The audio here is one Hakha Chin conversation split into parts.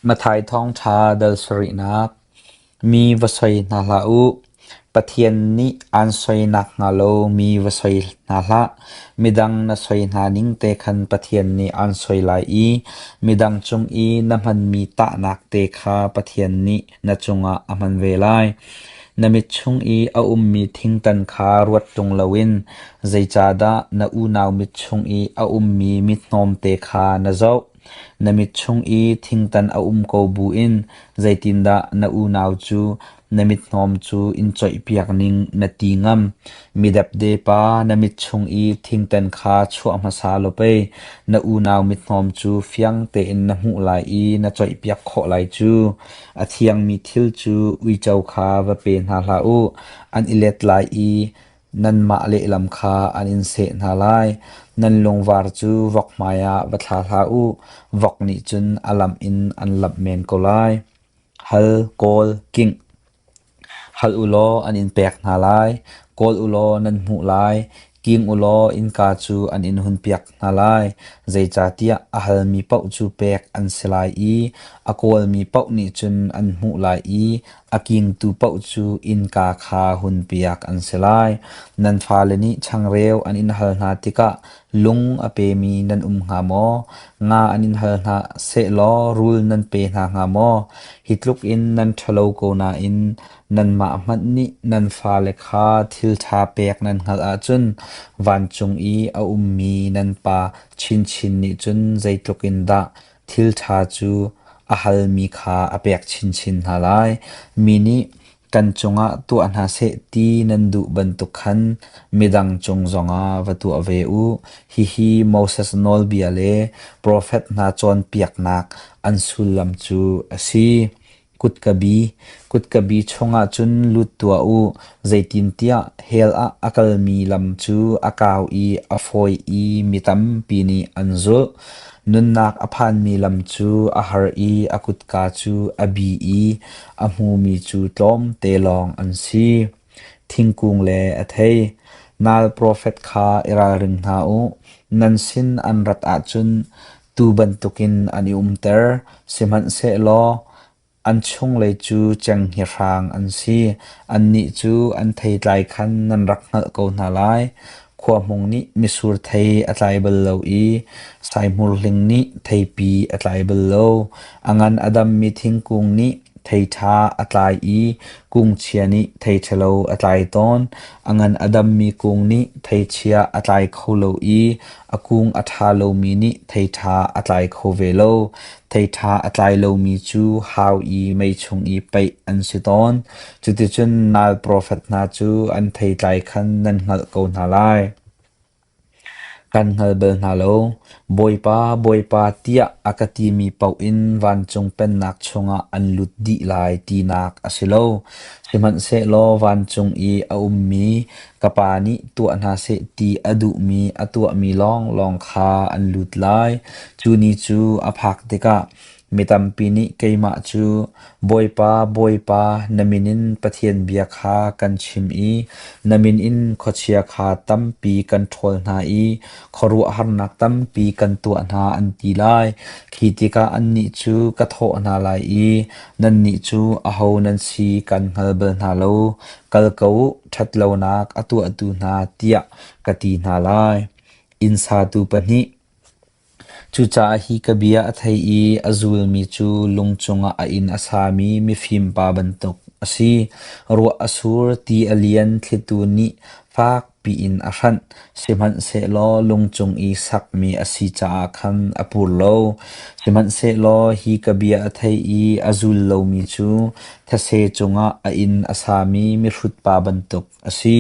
Matthai thawngṭha dal sarihnak. Mi va soi hna hlah u. Pathian nih aan soi nakhnga lo mi va soi hna hlah. Midang na soi hna ning te khan Pathian nih aan soi lai i midang cung i na hmanmi tahnak te kha Pathian nih na cungah a hman ve lai. Na mit chung i a ummi thingtan kha ruat ṭung loin zeicahdah na unau mit chung i a ummi mithnawmte kha na zoh? Na mit chung i thingtan a um ko buin zeitindah na unau cu na mithnawm cu in coihpiak ning na ti ngam? Midepde pa, na mit chung i thingtan kha chuah hmasa law pei na unau mithnawm cu fiang tein na hmuh lai i na coihpiak khawh lai cu. A thiangmi thil cu uico kha va pe hna hlah u, an i let lai i Nanmah lehlam kha an in seh hna lai. Nan lungvar cu vok hmaiah va thla hlah u, vok nih cun a lamh in an lamh men ko lai. Hal, kawl, kingh. Hal u law an in pek hna lai, kawl u law nan hmuh lai, king u law innka cu an in hunpiak hna lai. Zeicahtiah a halmi paoh cu pek an si lai i a kawlmi paoh nih cun an hmuh lai i A kingtu paoh cu innka kha hunpiak an si lai. Nan fale nih changreu an in hal hna tikah lung a pemi nan um hnga maw? Nga an in hal hna sehlaw rul nan pe hna hnga maw? Hi tluk in nan ṭhalo ko nain nanmah hmanh nih nan fale kha thil ṭha pek nan hngalh ahcun vancung i a ummi nan Pa chinchin nih cun zeitluk in dah Thil ṭha cu a halmi kha a pek chinchin hna lai. Mi nih kan cungah tuah hna seh ti nan duh bantuk khan midang cung zongah va tuah ve u. Hihi Moses nawlbia le profet hna cawnpiaknak an sullam cu a si. Kutka bi, kutka bi chungah cun lut tuah u, zeitintiah hell ah a kalmi lam cu a kau i a fawi i mi tampi nih an zulh. Nunnak a phanmi lam cu a har i a kutka cu a bi i a hmumi cu tlawmte lawng an si. Thingkung le a thei. Nal profet kha i ralring hna u. Nan sin an rat ahcun Tuu bantukin an i umter, sihmanhsehlaw an chunglei cu cenghngia hrang an si. Annih cu an theitlai khan nan rak hngalh ko hna lai. Khuahmung nih mitsur thei a tlai bal lo i saihmurhling nih theipi a tlai bal lo. A ngan a dammi thingkung nih thei ṭha a tlai i kung chia nih thei ṭhalo a tlai tawn. A ngan a dammi kung nih thei chia a tlai kho lo i A kung a ṭha lomi nih thei ṭha a tlai kho ve lo. Thei ṭha a tlai lomi cu hau i mei chung i paih an si tawn. Cuticun nal profet hna cu an theitlai khan nan hngalh ko hna lai. Kan hngal bal hna lo. Bawipa, Bawipa tiah a ka timi paoh in vancung pennak chungah an lut dih lai tinak a si lo. Sihmanhsehlaw vancung i a ummi Ka pa nih tuah hna seh ti a duhmi a tuahmi lawnglawng kha an lut lai. Cu ni cu a phak tikah mi tampi nih keimah cu, Bawipa, Bawipa, na min in Pathian bia kha kan chim i na min in khuachia kha tampi kan ṭhawl hna i khuaruahharnak tampi kan tuah hna, an ti lai. Khi tikah annih cu ka thawh hna lai i, Nannih cu aho nan si kan hngal bal hna lo. Kal ko u, ṭhatlonak a tuahtu hna tiah ka ti hna lai. Inn satu pahnih. Cucaah hi ka bia a thei i a zulmi cu lung cungah a inn a sami mifim pa bantuk a si. Ruah a sur, ti a lian, thlitu nih fak piin a hranh, sihmanhsehlaw lung cung i sakmi a si caah khan a pur lo. Sihmanhsehlaw hi ka bia a thei i a zul lomi cu thetse cungah a inn a sami mihrut pa bantuk a si.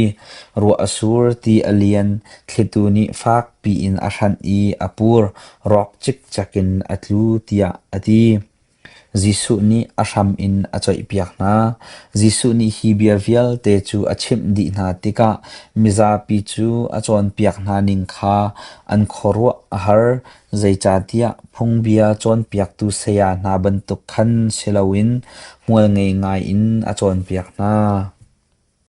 Ruah a sur, ti a lian, thlitu nih fak piin a hranh i a pur, rawk cikcek in a tlu, tiah a ti. Jesuh nih a hram in a coihpiak hna. Jesuh nih hi bia vialte cu a chimh dih hna tikah mizapi cu a cawnpiak hna ning kha an khuaruah a har, zeicahtiah phungbia cawnpiaktu saya hna bantuk khan si loin hmualngei ngai in a cawnpiak hna.